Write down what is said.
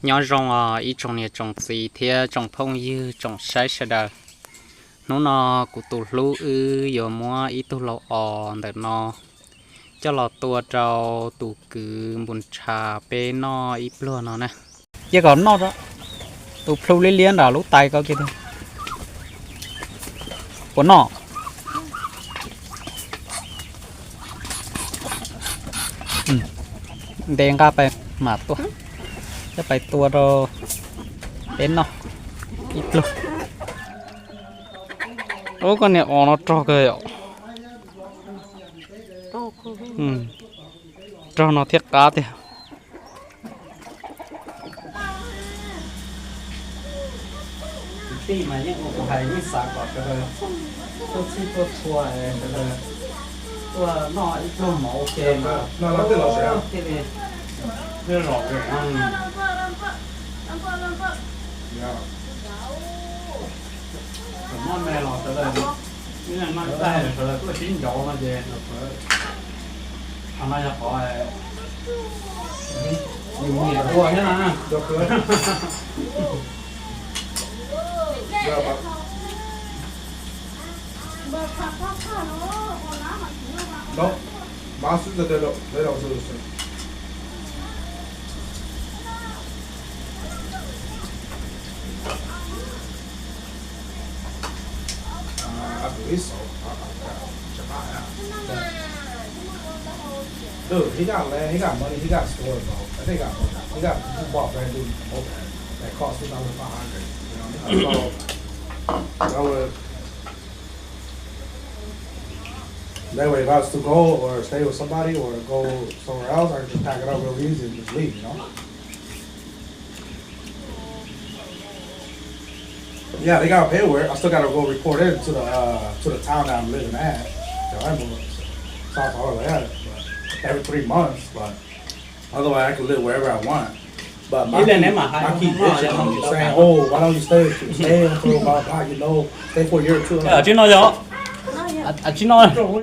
Nyob zoo os ib tsoom niam tsoom txiv thiab tsoom phooj ywg tsoom saib sawv daws. Hnub no kuv tus hlub wb yuav muab ib tug laus os ntawm no coj los tua rau tus kwv npus ntsha peb noj ib pluag no na. Cia kom noj, tus plhu liab liab nram lub tais ko kiag tiag. Puas noj? Nte nqa pais mam tua, coj pais tua rau peb noj ib pluag. Ub, koj niag os no rog kawg yom. Rog no thiab qab tiag. Kwv tij mas yeej ua kuv hais yeej xav kom sawv daws tuaj txhij tuaj txhua, sawv daws tuaj noj ib pluag mov ua ke mas thiaj li zom zaws. Thaum noj me los sawv daws, ib leeg noj ib daig, sawv daws tuaj sib ncaus no ces qhov no yog qhov yus nyiam ua thiab na. Dude, he got land, he got money, he got stores, bro. That nigga got money. He got, he just bought a brand new moped that cost two thousand five hundred. You know, that way, if I was to go or stay with somebody or go somewhere else, I could just pack it up real easy and just leave, you know? Yeah, they got paperwork. I still gotta go report in to the uh, to the town that I'm living at. South Carolina, yeah, but every three months, but otherwise I can live wherever I want. But my kid, my kid bitching on me, saying, "Oh, why don't you stay? Stay until blah blah, you know, stay for a year or two." Tsis no yog, tsis no.